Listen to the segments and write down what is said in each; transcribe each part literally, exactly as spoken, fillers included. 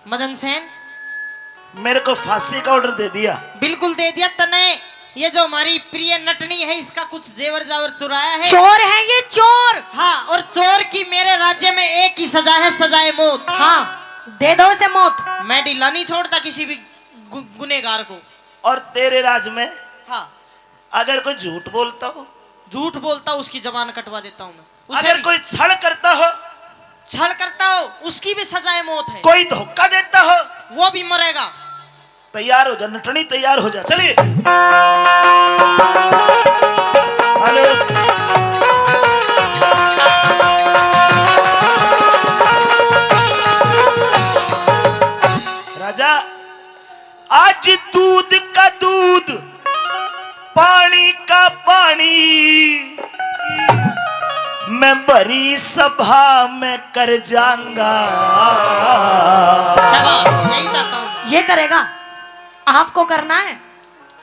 मदन सेन, मेरे को फांसी का ऑर्डर दे दिया। बिल्कुल दे दिया तने। ये जो हमारी प्रिय नटनी है, इसका कुछ जेवर जावर चुराया है। चोर है ये, चोर। हाँ, और चोर की मेरे राज्य में एक ही सजा है, सजाए मौत। हाँ, दे दो उसे मौत। मैं ढीला नहीं छोड़ता किसी भी गु-, गुनेगार को। और तेरे राज में? हाँ। अगर कोई झूठ बोलता हो? झूठ बोलता हो, उसकी जबान कटवा देता हूँ मैं। उसे अगर भी कोई छल करता हो? छल करता हो, उसकी भी सजाए मौत है। कोई धोखा देता हो? वो भी मरेगा। तैयार हो जा नटनी, तैयार हो जा। चलिए। हेलो। राजा, आज दूध का दूध, पानी का पानी, मैं भरी सभा में कर जाऊंगा। शाबाश, यही चाहता हूँ। ये करेगा, आपको करना है।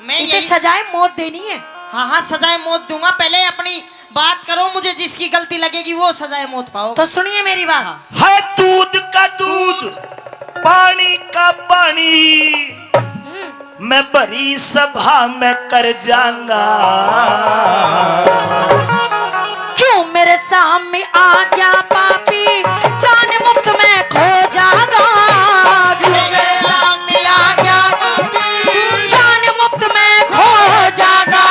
मैं इसे यही सजाए मौत देनी है। हाँ, हाँ, सजाए मौत दूंगा। पहले अपनी बात करो, मुझे जिसकी गलती लगेगी वो सजाए मौत पाओ। तो सुनिए मेरी बात। हाँ। है दूध का दूध, पानी का पानी, हम्म। मैं भरी सभा में कर जाऊंगा। क्यों मेरे सामने आ गया पापी, जान मुफ्त में खो जागा। क्यों मेरे सामने आ गया पापी, जान मुफ्त में खो जागा।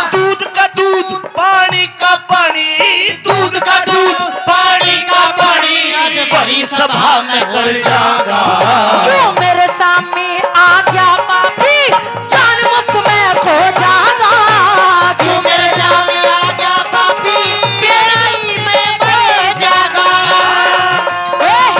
दूध का दूध, पानी का पानी, दूध का दूध, पानी का पानी, आज भरी सभा में कर जागा। क्यों मेरे सामने आ गया पापी, जान मुफ्त में खो जागा। क्यों मेरे सामने आ गया पापी, तेरी में खो जागा। ए!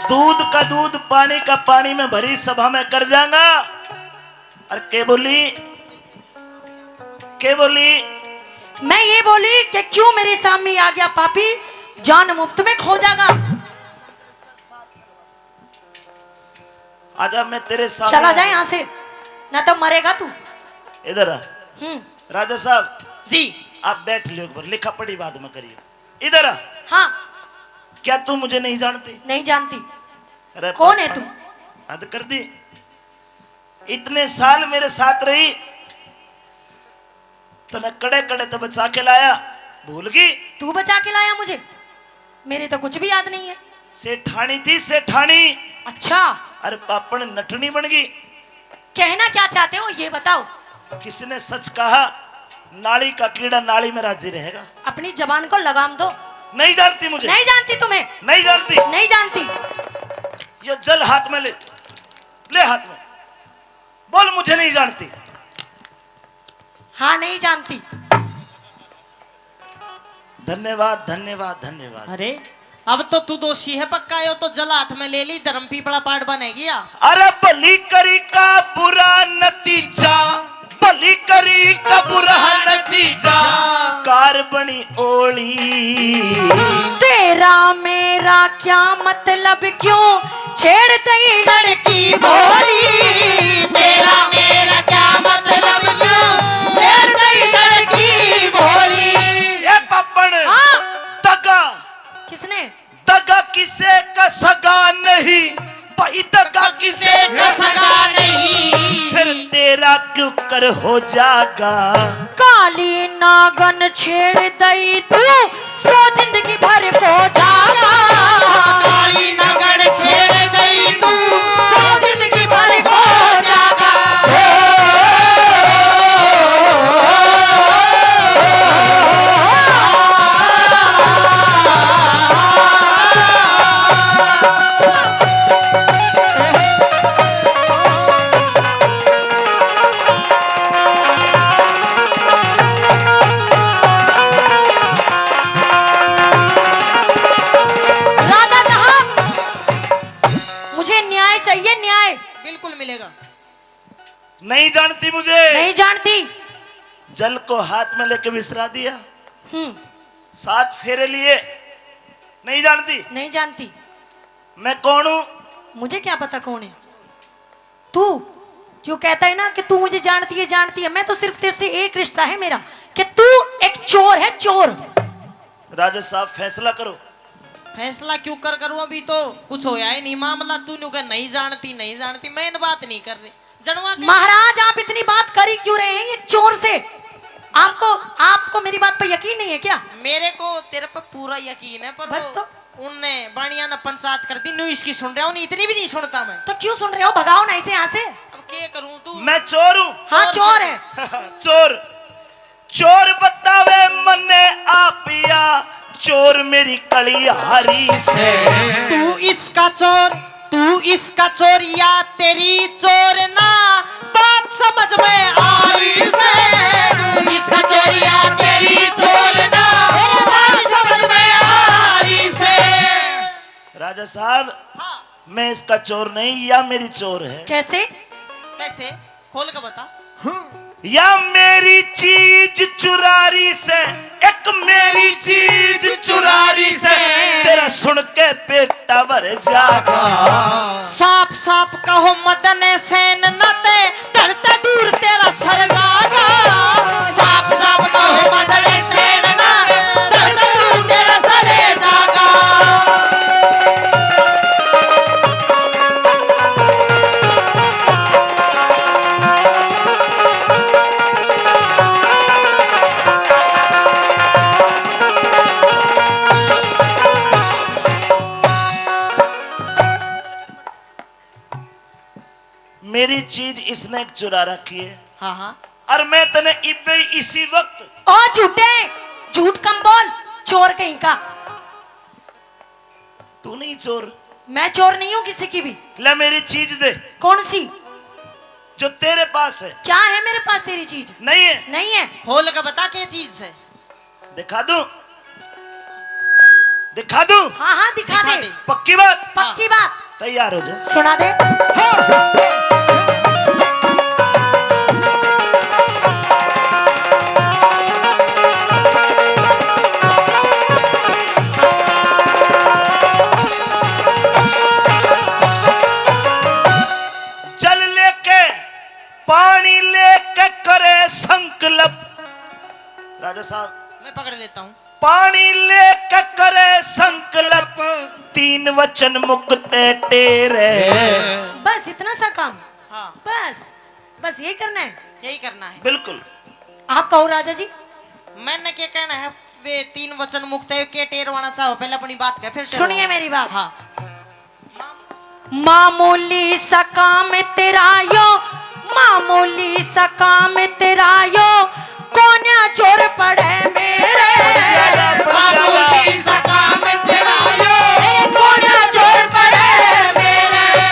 दूध का दूध, पानी का पानी में भरी सभा में कर जाऊंगा। और के बोली, के बोली? मैं ये बोली कि क्यों मेरे सामने आ गया पापी, जान मुफ्त में खो जागा। आजा, मैं तेरे सामने चला आ जा गया। यहाँ से, ना तो मरेगा तू। इधर आ। हम्म। राजा साहब जी। आप बैठ लियो एक बार, लिखा पढ़ी बाद में करियो। इधर आ। हाँ। क्या तू मुझे नहीं जानती? नहीं जानती। अरे कौन है पापा, तू? हद कर दी। इतने साल मेरे साथ रही, तने कड़े कड़े तो बचा के लाया, भूल गई? तू बचा के लाया मुझे, मेरे तो कुछ भी याद नहीं है। सेठानी थी, सेठानी। अच्छा। अरे पापण नटनी बन गई। कहना क्या चाहते हो ये बताओ। किसने सच कहा, नाली का कीड़ा नाली में राजी रहेगा। अपनी जबान को लगाम दो। नहीं जानती मुझे। नहीं जानती तुम्हें। नहीं जानती। नहीं जानती। ये जल हाथ में ले, ले हाथ में, बोल मुझे नहीं जानती। हाँ, नहीं जानती। धन्यवाद, धन्यवाद, धन्यवाद। अरे, अब तो तू दोषी है पक्का, यो तो जल हाथ में ले ली, धर्म पीपला पाठ बनेगी या? अरे भली करी का बुरा नतीजा, भली करी का बुरा नतीजा, कार बनी ओली। तेरा मेरा क्या मतलब, क्यों छेड़ दई लड़की भोली? तेरा मेरा क्या मतलब, क्यों छेड़ दई लड़की भोली? ये पापण हाँ। दगा। किसने? दगा किसे का सगा नहीं भाई, दगा किसे का सगा नहीं। फिर तेरा क्यों कर हो जागा। काली नागन छेड़ दई तू, सो जिंदगी भर खो जागा। काली नागन छेड़ दई तू, सो जिंदगी भर खो जागा। राजा साहब, मुझे न्याय चाहिए, न्याय। बिल्कुल मिलेगा। नहीं जानती मुझे। नहीं जानती। जल को हाथ में लेके विसरा दिया। हम्म। सात फेरे लिए। नहीं जानती? नहीं जानती। मैं कौन हूँ? मुझे क्या पता कौन है तू। जो कहता है ना कि तू मुझे जानती है, जानती है, मैं तो सिर्फ तेरे से एक रिश्ता है मेरा, कि तू एक चोर है, चोर। राजा साहब, फैसला करो। फैसला क्यों कर करूं? अभी तो कुछ होया ही नहीं मामला। तू न्यू कह, नहीं जानती, नहीं जानती, मैं इन बात नहीं कर रही। जनवा के महाराज, आप इतनी बात कर ही क्यों रहे हैं ये चोर से? आपको, आपको मेरी बात पर यकीन नहीं है क्या? मेरे को तेरे पर पूरा यकीन है, पर बस वो तो। उनने बाणिया ने पंचायत कर दी, न्यू इसकी सुन रहा हूँ, इतनी भी नहीं सुनता मैं। तो क्यों सुन रहे हो? भगाओ ना इसे यहाँ से। अब क्या करूँ तू? मैं चोर हूँ। हाँ, चोर चोर से। है। चोर। चोर बतावे मन्ने आप या, चोर मेरी कलिहारी से। तू इसका चोर, तू इसका चोर या तेरी चोर ना, बात समझ में आ रही से। तू इसका चोर या तेरी चोर ना, बात समझ में आ रही से। राजा साहब, हाँ। मैं इसका चोर नहीं, या मेरी चोर है। कैसे? कैसे? खोल के बता। या मेरी चीज चुरारी से, एक मेरी चीज चुरारी से, तेरा सुन के पेटा भर जागा। साफ साफ कहो मदन सेन ना ते, धरते दूर तेरा सर जागा। साफ साफ कहो मदन सेन ना ते, धरते दूर तेरा सर जागा। मेरी चीज इसने चुरा रखी है। हाँ, हाँ। और मैं तने इब्बे इसी वक्त। ओ झूठे, झूठ कम बोल, चोर कहीं का। तू नहीं चोर। मैं चोर नहीं हूँ किसी की भी। ले मेरी चीज दे। कौन सी? जो तेरे पास है। क्या है मेरे पास तेरी चीज? नहीं है। नहीं है। खोल के बता क्या चीज है। दिखा दूं? दिखा दूं? हाँ, हाँ, दिखा दिखा दे। दे। पक्की बात? पक्की बात। तैयार हो जा। सुना दे। जल लेके, पानी लेके करे संकल्प। राजा साहब, मैं पकड़ लेता हूँ। पानी लेके करे संकल्प, तीन वचन मुकते टेरे। बस इतना सा काम? हाँ। बस, बस यही करना है? यही करना है। बिल्कुल। आप कहो राजा जी। मैंने क्या कहना है, वे तीन वचन मुकते के टेरवाना चाहो, पहले अपनी बात कह, फिर सुनिए टेरवाना। मेरी बात। हाँ। मामूली सा काम तेरा यो, मामूली सा काम तेरा यो, कोन्या जोर पड़े मेरे। मामूली सा काम तेरा यो, कोन्या जोर पड़े मेरे।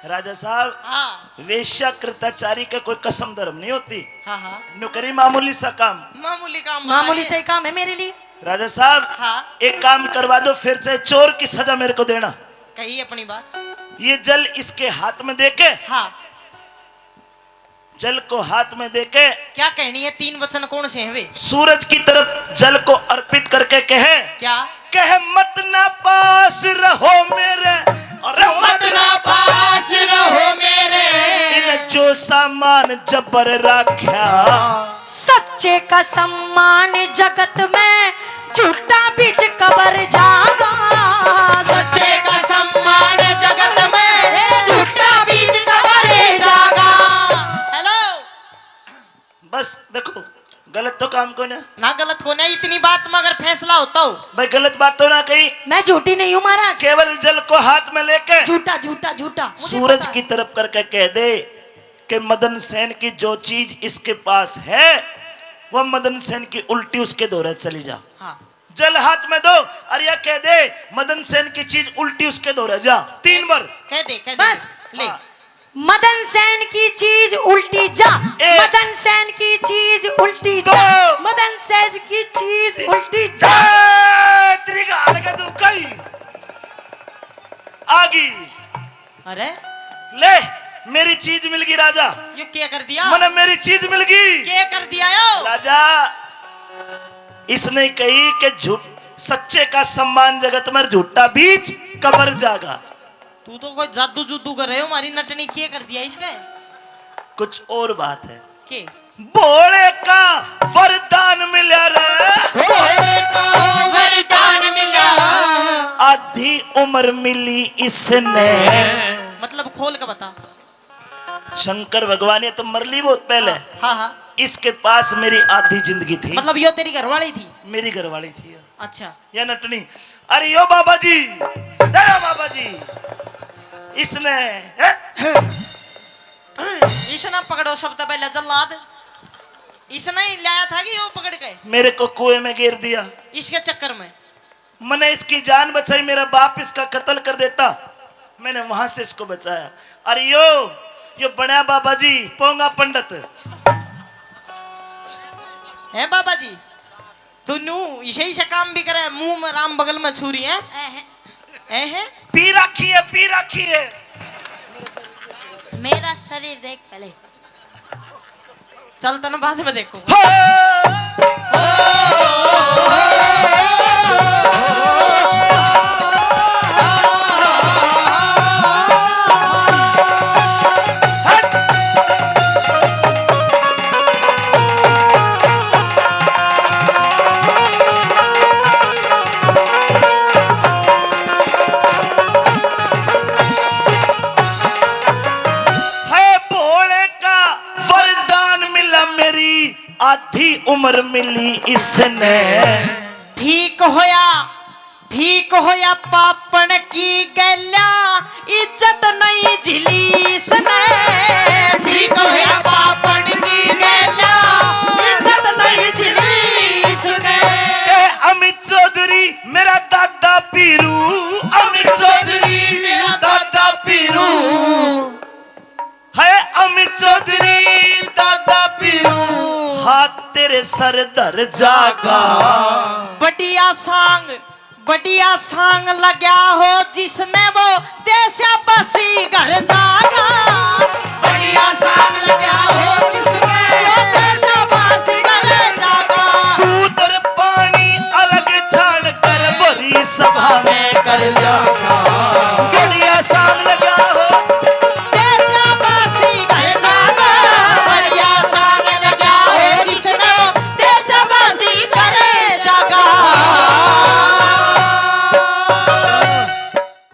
राजा साहब, हाँ। वेश्या कृताचारी का कोई कसम धर्म नहीं होती। हाँ, हाँ। नौकरी मामूली सा काम। मामूली काम मामूली बताइए। सा ही काम है मेरे लिए। राजा साहब, हाँ। एक काम करवा दो, फिर चाहे चोर की सजा मेरे को देना। कही अपनी बात। ये जल इसके हाथ में देके, हाँ। जल को हाथ में देके क्या कहनी है? तीन वचन कौन से हैं वे? सूरज की तरफ जल को अर्पित करके कहे, क्या? कहे, "मत ना पास रहो मेरे, और मत ना पास रहो मेरे, इन जो सामान जबर रखा।" सच्चे का सम्मान जगत में, झूठा बीच कबर जागा। सच्चे का सम्मान जगत में, झूठा बीच कबर जागा। हेलो। बस देखो, गलत तो काम कोन्या। ना, गलत कोन्या। इतनी बात में अगर फैसला होता हो। भाई, गलत बात तो ना कही। मैं झूठी नहीं हूँ महाराज। केवल जल को हाथ में लेके झूठा, झूठा, झूठा। मुझे सूरज पता है। की तरफ करके कह दे कि मदन सेन की जो चीज इसके पास है, वह मदन सेन की उल्टी उसके धोरे चली जा। हाँ। जल हाथ में दो और यह कह दे, "मदन सेन की चीज उल्टी उसके धोरे जा।" तीन बार। कह दे, कह दे। बस। ले। हाँ। मदन सेन की चीज उल्टी जा, ए। मदन सेन की चीज उल्टी दो। जा, मदन सेन की चीज उल्टी जा। ए, तेरी गाल का तू कई आ गई। अरे। ले, मेरी चीज मिल गई राजा। यो क्या कर दिया? मने मेरी चीज मिल गई। क्या कर दिया यो? राजा, इसने कही कि झूठ, सच्चे का सम्मान जगत में, झूठा बीच कबर जागा। तू तो कोई जादू जुदू कर रहे हो, हमारी नटनी के कर दिया इसके? कुछ और बात है। के? भोले का वरदान मिला रे। भोले का वरदान मिला। आधी उम्र मिली इसने। मतलब खोल के बता। शंकर भगवान, ये तो मर ली बहुत पहले। हाँ, हाँ, हाँ। इसके पास मेरी आधी जिंदगी थी। मतलब यो तेरी घरवाली थी? मेरी घरवाली थी। अच्छा। या नटनी। अरे यो बाबा जी, दया बाबा जी, इसने, हैं? इसने पकड़ो सबसे पहले जल्लाद। इसने ही लाया था कि यो पकड़ के? मेरे को कुएं में गिर दिया। इसके चक्कर में? मैंने इसकी जान बचाई, मेरा बाप इसका कत्ल कर देता, मैंने वहां से इसको बचाया। अरे यो, यो बड़ा बाबा जी, पोंगा पंडित। हैं बाबा जी, तू नू इसे ही से काम भी करे, मुंह में राम बगल में छुरी है। ऐ है। ऐ है। पी रखी है, पी रखी है। मेरा शरीर देख पहले। चल, तन बाद में देखो। है भोले का वरदान मिला, मेरी आधी उम्र मिली इसने। ठीक होया, ठीक होया, पापण की गैल्या इज्जत नहीं झिली इसने। ठीक होया, पापण की गैल्या इज्जत नहीं झिली इसने। ए अमित चौधरी मेरा दादा पीरू, अमित चौधरी मेरा दादा पीरू। है अमित चौधरी दादा पीरू, हाथ तेरे सर धर जागा। बढ़िया सांग, बढ़िया सांग लग्या हो जिसने, वो दे शाबाशी घर जागा। बढ़िया सांग लग्या